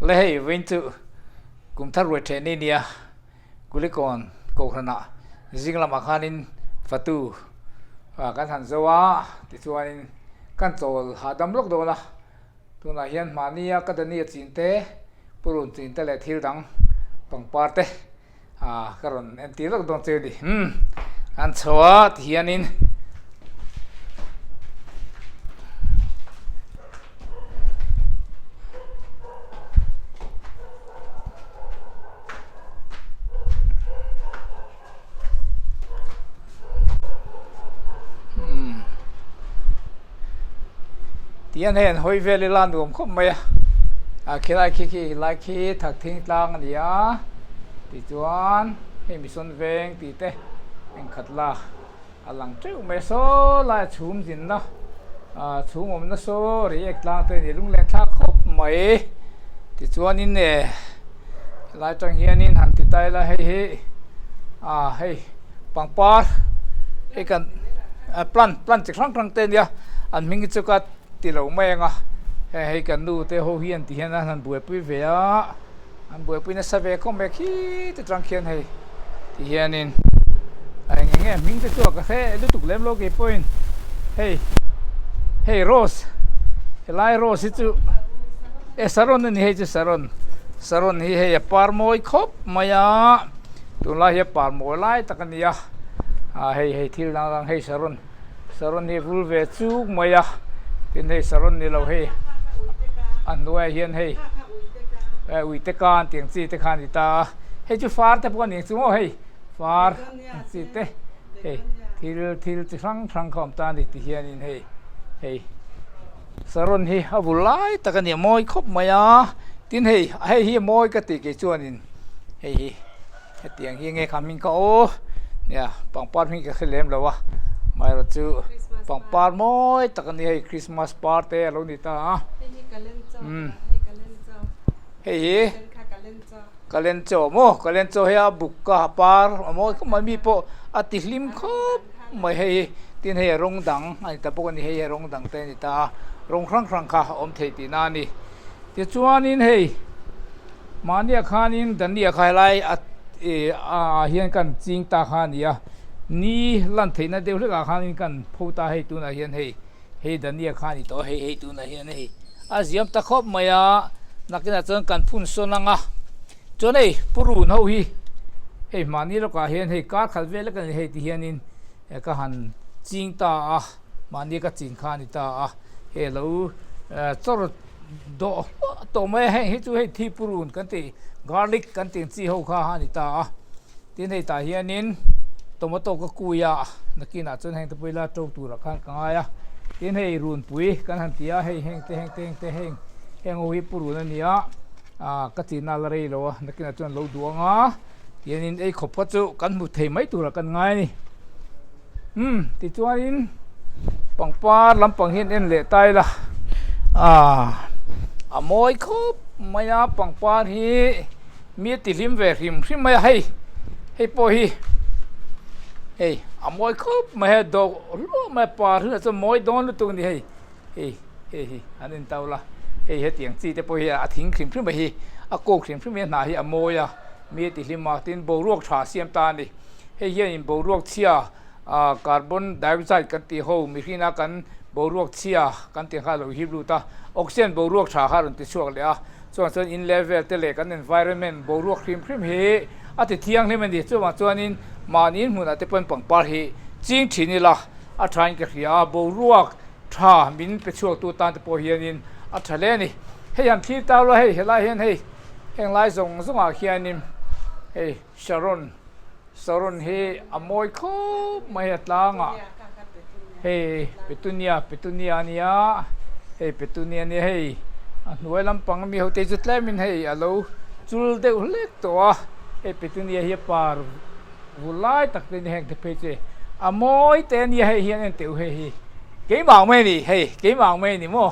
Le hei vawiin chu kum thar ruai ṭheh ni nia Kulikawn Kohhranah zing lamah khanin fatu kan han zo a, tichuanin kan chawl hahdam lawk dawn a, tunah hian mahnia ka dania chin te, purun chin te leh thil dang pangpar te Ah ka rawn entir lawk dawn che a ni. Umm an chho a ti hianin umm ti hian hei an hawi vel ila nuam khawp mai a ah khilai khi khi lai khi thakthing tlang a ni a tichuan hei mison veng tih te engkhat la a lang teuh mai a saw lai a chhum zinna ah chhum awmna saw reiek tlang te a ni lunglen thlak khawp mai tichuanin eh helai atang hianin han ti ta ila hei hi ah hei pangpar hei kan plant plant chi hrang hrang te a nia an hming hi chu ka ti lo mai ang a hei hei kan nu te ho hian ti hian an han buaipui ve a an buaipui nasa ve khawp mai khi te tang khian hei ti hianin a eng eng nge hming te chu a ka hre lutuk lem lo kei pawhin hei hei rose helai rose hi chu e saron a ni hei chu saron saron hi hei a par mawi khawp mai a tunlai hi a par mawi lai tak a ni a ah hei hei thil dang dang hei saron saron hi vul ve chuk mai a tin hei saron ni lo hei a hnuaiah hian hei eh uite kan tih ang chi te kha a ni ta a hei chu far te pawh a ni ang chu maw hei far ang chi te hei thil thil chi hrang hrang kha a awm ta a ni ti hianin hei hei saron hi a vul lai tak a ni a mawi khawp mai a tin hei hei hi a mawi ka tih kei chuanin hei hi. Hetiang hi nge kha hming kha aw nia pangpar hming ka hre lem lo a amaherawh chu pangpar mawi tak a ni hei christmas par te a lo ni ta a hei hi kalenchaw maw kalenchaw hi a buk ka par a mawi khawp mai mi pawh a ti hlim khawp mai hei hi tin hei a rawng dang a ni ta bawk a ni hei a rawng dang te a ni ta a rawng hrang hrang kha a awm thei tihna a ni tichuanin hei. Mahnia khanin Dania kha helai a ih ah hian kan ching ta kha a ni a, ni lan theihna deuh hlek ah khanin kan pho ta hei tunah hian hei hei Dania kha a ni tawh a hei hei tunah hian hei a ziam ta khawp mai a, nakinah chuan kan phun sawn ang a, chuan hei purun ho hi hei mahni lawkah hian hei kar khat vel lek a ni hei ti hianin ka han ching ta a, mahni ka chin kha a ni ta a, hei lo chawr. Dawh hluah tawh mai a, heng hi chu hei thi purun kan tih garlic kan tih ang chi ho kha a ni ta a, tin hei tah hianin tomato ka kui a nakinah chuan heng te pawh ila to turah khan ka ngai a, tin hei runpui kan han ti a hei heng te heng te heng te heng heng ho hi purun a ni a ah ka chin a la rei lo a nakinah chuan lo duh ang a tihianin ei khawp kha chu kan hmu thei mai turah kan ngai a ni. Umm tichuanin pangpar lampang hian en leh ta ila ah a mawi khawp mai a pangpar hi mi a ti hlim ve hrim hrim mai a hei hei pawh hi hei a mawi khawp mai a dawh hluah mai a par hi chuan mawi dawn lutuk a ni hei hei hei hi an en tau la hei hetiang chi te pawh hi a thing hrim hrim mai hi a kawk hrim hrim hi a hnah hi a mawi a mi a ti hlim a tin boruak tha a siam ta a ni. Hei hianin boruak chhia ah carbon dioxide kan tih ho mihrina kan boruak chhia kan tih kha a lo hip lut a, oxygen boruak tha kha a rawn ti chhuak leh a, chuvang chuan in level te leh kan environment boruak hrim hrim hi a ti thianghlim a ni. Chuvang chuanin mahni hmunah te pawn pangpar hi ching thin ila a thain ka hria a, boruak tha min pe chhuaktu tan te pawh hianin a tha hle a ni. Hei han thlir tau la hei helai hian hei heng lai zawng zawngah khianin hei. Sharon Sharon hi a mawi khawp mai a tlangah hei petunia petunia a nia hei petunia a nia hei a hnuai lampang ami ho te chu tlemin hei a lo chul deuh hlek tawh a hei petunia hi a par vul lai tak te a ni heng te phei chu a mawi te a nia hei hian en teh u hei hi keimah ang mai a ni hei keimah ang mai a ni maw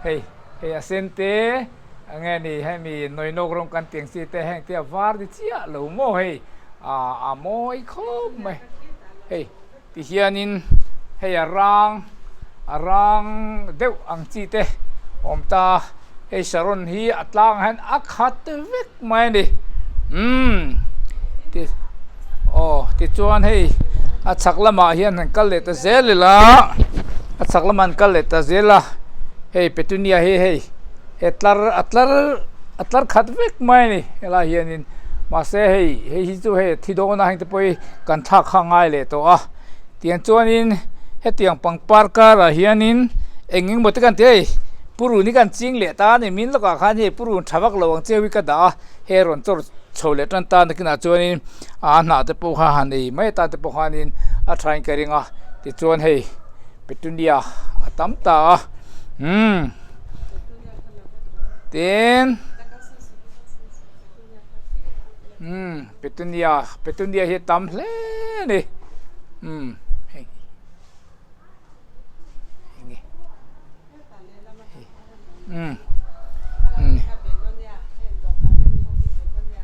hei hei a sen te. Enge ni hemi nawinawk rawng kan tih ang chi te heng te a var ni chiah lo maw hei ah a mawi khawp mai hei ti hianin hei a rang a rang deuh ang chi te awm ta. Hei saron hi a tlangah hian a khat vek mai a ni umm ti aw tichuan hei a chhak lamah hian han kal leh ta zel ila a chhak lamah an kal leh ta zel a hei petunia hi hei he tlar a tlar a tlar khat vek mai a ni helaiah hianin mahse hei hei hi chu hei a thi dawn a heng te pawh hi kan thlak kha a ngai leh tawh a tiang chuanin hetiang pangpar karah hianin eng eng emaw te kan ti hei purun hi kan ching leh ta a ni min lawkah khan hei purun tha vak lo ang cheu hi ka dah a hei a rawn chawr chho leh tan ta nakinah chuanin a hnah te pawh kha han ei mai atan te pawh khanin a thain ka ring a tichuan hei petunia a tam ta a umm tin umm petunia petunia hi a tam hle a ni umm hei.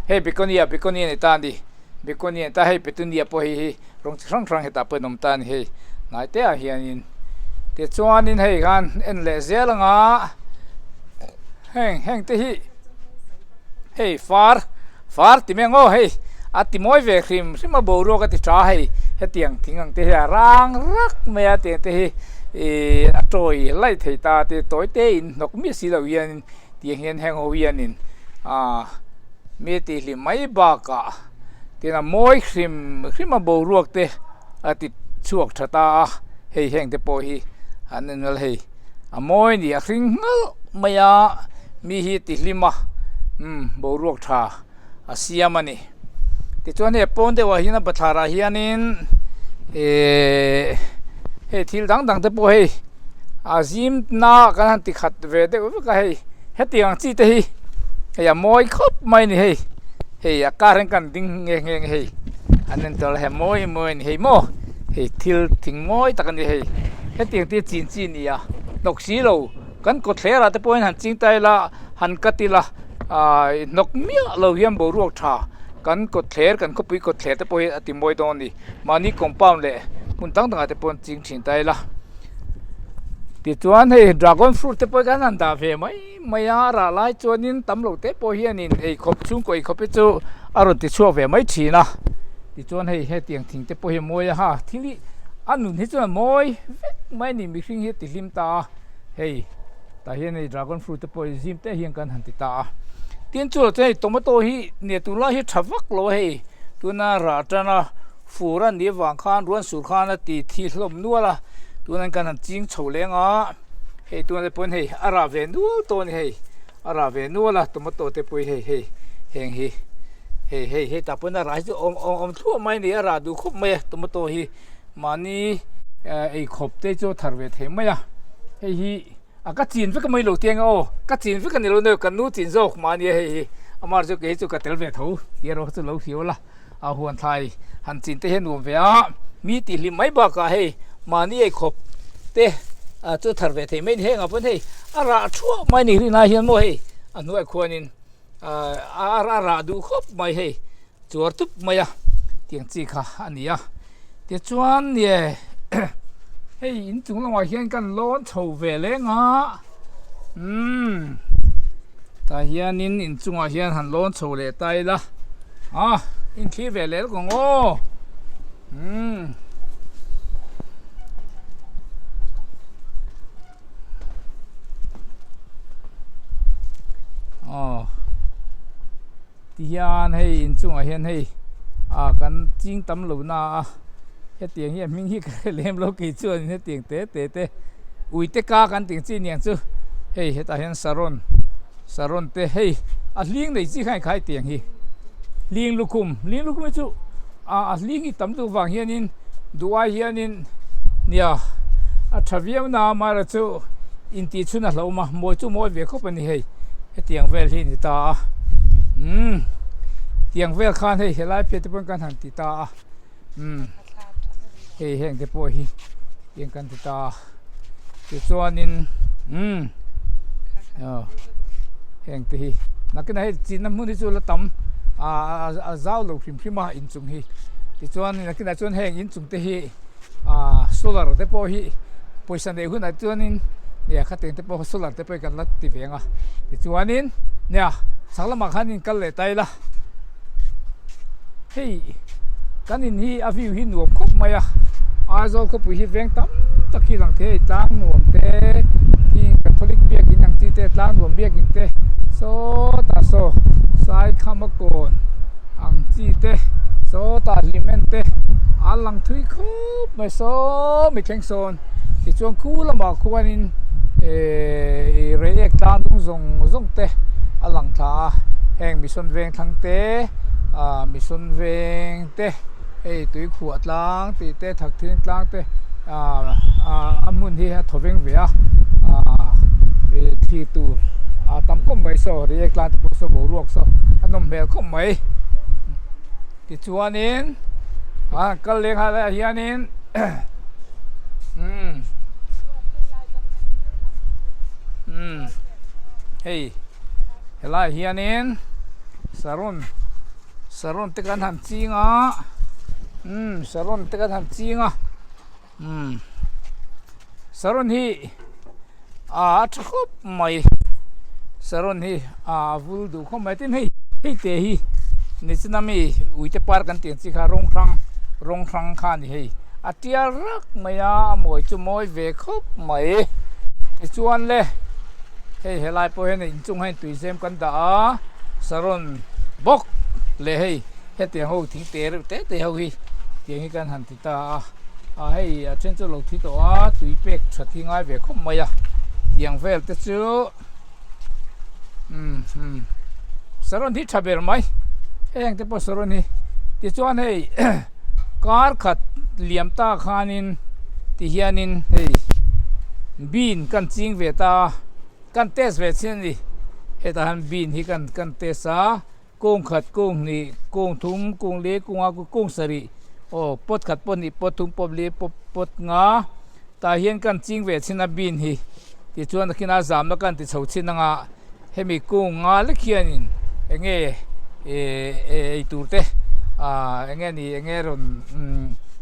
Hei begonia begonia ni ta a ni begonia ni ta hei petunia pawh hei hi rawng chi hrang hrang hetah pawh an awm ta a ni hei hnai te ah hianin tichuanin hei khan en leh zel anga heng heng te hi hei far Far ti meng aw hei a ti mawi ve hrim hrim a boruak a ti tha hei hetiang thing ang te hi a rang rak mai a tiang te hi ihh a tawi laih thei ta te tawi te in hnawk miah si lo hianin tiang hian heng ho hianin aaa mi tih hlim mai bakah tin a mawi hrim hrim a boruak te a ti chhuak tha ta a hei heng te pawh hi an en nal hei a mawi a ni a hring nghalh mai a mi hi ti hlim a umm boruak tha a siam a ni tichuan hei a pawn deuh ah hian a bathlar ah hianin ihh hei thil dang dang te pawh hei a zim na kan han ti khat ve deuh vek a hei hetiang ang chi te hi hei a mawi khawp mai a ni hei hei a kar hian kan ding nghe nghe ang hei an en tur a hei mawi mawi a ni hei maw hei thil thing mawi tak a ni hei hetiang te hi chin chi a ni a hnawk si lo. Kan kawtthler ah te pawhin han ching ta ila han cut ila ahh hnawk miah lo hian boruak tha kan kawtthler kan khawpui kawtthler te pawh hi a ti mawi dawn a ni mahni compound leh hmun dang dangah te pawh an ching thin ta ila tichuan hei dragon fruit te pawh hi kan han dah ve mai mai a a rah lai chuanin tam lo te pawh hianin eikhawp chhungkaw eikhawp hi chu a rawn ti chhuak ve mai thin a tichuan hei hetiang thing te pawh hi a mawi a ha thil hi a nun hi chuan a mawi vek mai a ni mihring hi a ti hlim ta a. Hei tah hian hei dragon fruit te pawh hi zim te hian kan han ti ta a tin chu chuan hei tomato hi nia tunlai hi tha vak lo a hei tuna rah tana fur a nih avang khan ruan sur khan a ti thi hlawm nual a tuna kan han ching chho leng a hei tuna te pawhin hei a rah ve nual tawh a ni hei a rah ve nual a tomato te pawh hi hei hei heng hi hei hei hei tah pawhin a rah hi chu awm awm thluah mai a ni a rah duh khawp mai a tomato hi. Mahni eikhawp te chu a thar ve thei mai a, hei hi a ka chin vek mai lo teng a aw, ka chin vek a ni lo nia ka nu chin zawk mahni a hei hi amah chu kei chu ka tel ve tho tih erawh chu lo hriau la, a huan thlai han chin te hi a nuam ve a, mi tih hlim mai bakah hei mahni eikhawp te chu a thar ve thei mai a ni heng ah pawn hei a rah thuah mai a ni rinai hian maw hei a hnuaiah khuanin a rah duh khawp mai hei. Chuar tup mai a tiang chi kha a ni a tichuan nge hei inchung lamah hian kan lawn chho ve leng a umm tah hianin inchungah hian han lawn chho leh ta ila a inthlir ve leh lawk ang aw umm. Aw. Tihian hei inchungah hian hei ah kan ching tam lo na a hetiang hi a hming hi ka hre lem lo kei chuan hetiang te te te ui te ka kan tih ang chi aniang chu hei hetah hian saron saron te hei a hling nei chi khan khai tiang hi hling lukhum hling lukhum hi chu ah a hling hi tam duh vang hianin duh ai hianin nia a tha viau na amaherawhchu intih chhun a hlauhawm a mawi chu mawi ve khawp a ni hei. Hetiang vel hi a ni ta a umm tiang vel khan hei helai phei te pawh kan han ti ta a umm hei heng te pawh hi tiang kan ti ta a tichuanin umm aw heng te hi nakinah hei chinna hmun hi chu la tam ah a zau lo hrim hrim a inchung hi tichuan nakinah chuan heng inchung te hi ah solar te pawh hi pawisa neih hunah chuanin. Nia khatiang te pawh solar te pawh hi kan la ti ve ang a tichuanin nia chhak lamah khan in kal leh ta ila hei kan in hi a view hi nuam khawp mai a Aizawl khawpui hi veng tam tak hi lang thei a hei tlang nuam te khi catholic biakin ang chi te tlang nuam biakin te sawtah saw saikhama kawn ang chi te sawtah hlim en te a lang thui khawp mai saw mi thleng sawn tichuan khu lamah khuanin ehh reiek tlang dung zawng zawng te a lang thla a heng mission veng thlang te ah mission veng te hei tui khuah tlang tih te thak thing tlang te ah ah a hmun hi a thaw veng ve a ah ih thlir tur a tam khawp mai saw reiek tlang te pawh saw boruak saw a nawm hmel khawp mai tichuanin ah kal leng ah hianin umm umm hei helaiah hianin saron saron te kan han ching a umm saron te kan han ching a umm saron hi ah a tha khawp mai saron hi ah a vul duh khawp mai tin hei hei te hi nichina mi uite par kan tih ang chi kha rawng hrang rawng hrang kha a ni hei a tial rak mai a a mawi chu mawi ve khawp mai tichuan le hei helai pawh hian inchung hian tuizem kan dah a saron bawk leh hei hetiang ho thing te reuh te te ho hi tiang hi kan han ti ta a. Ah hei a then chu a lo thi tawh a tui pek tha thi ngai ve khawp mai a tiang vel te chu umm umm saron hi tha ber mai heng te pawh saron hi tichuan hei kar khat liam ta khanin ti hianin hei bean kan ching ve ta a kan test ve chin a ni hetah hian bean hi kan kan test a. Kung khat, kung hnih, kung thum, kung li, kung a, kung sarih aw pawt khat pawt hnih pawt thum pawt li pawt pawt nga tah hian kan ching ve chhin a bin hi tichuan a khin a zamna kan ti chho chhin anga hemi kung nga lek hianin eng nge eh ei tur te ah eng nge ni eng nge rawn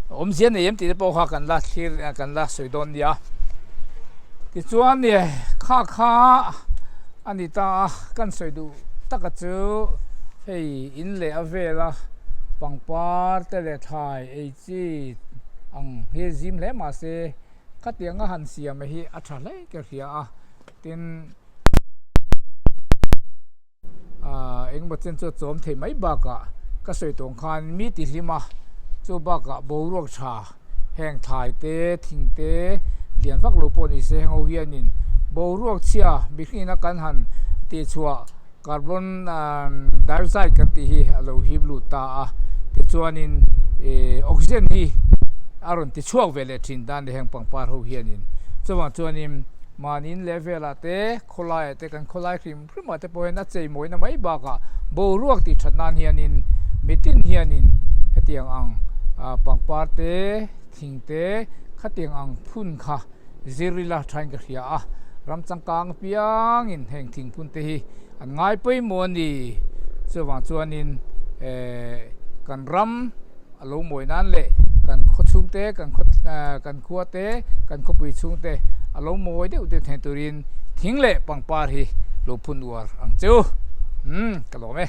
awmzia nei em tih te pawh kha kan la thlir kan la sawi dawn nia tichuan kha kha a ni ta a kan sawi duh. Taka chu hei in leh a vela pangpar te leh thlai ei chi ang hi zim hle mahse khatianga han siam hi a tha hle ka hria a tin ah engemaw chen chu a chawm thei mai bakah ka sawi tawng khan mi ti hlim a chu bakah boruak tha heng thlai te thing te lian vak lo pawh ni se heng ho hianin boruak chhia mihringin a kan han tihchhuah carbon dioxide kan tih hi a lo hip lut ta a tichuanin ih oxygen hi a rawn ti chhuak ve leh thin dan heng pangpar ho hianin chuvang chuanin mahni in leh velah te khawlaiah te kan khawlai hrim hrimah te pawh hian a chei mawina mai bakah boruak tih that nan hianin mitin hianin hetiang ang ah pangpar te thing te khatiang ang phun kha zir ila thain ka hria a ram changkang apiangin heng thing phun te hi an ngai pawimawh a ni chuvang chuanin eh kan ram a lo mawi nan leh kan khaw chhung te kan khaw kan khua te kan khawpui chhung te a lo mawi deuh deuh thei turin thing leh pangpar hi lo phun uar ang chu umm ka lawm e.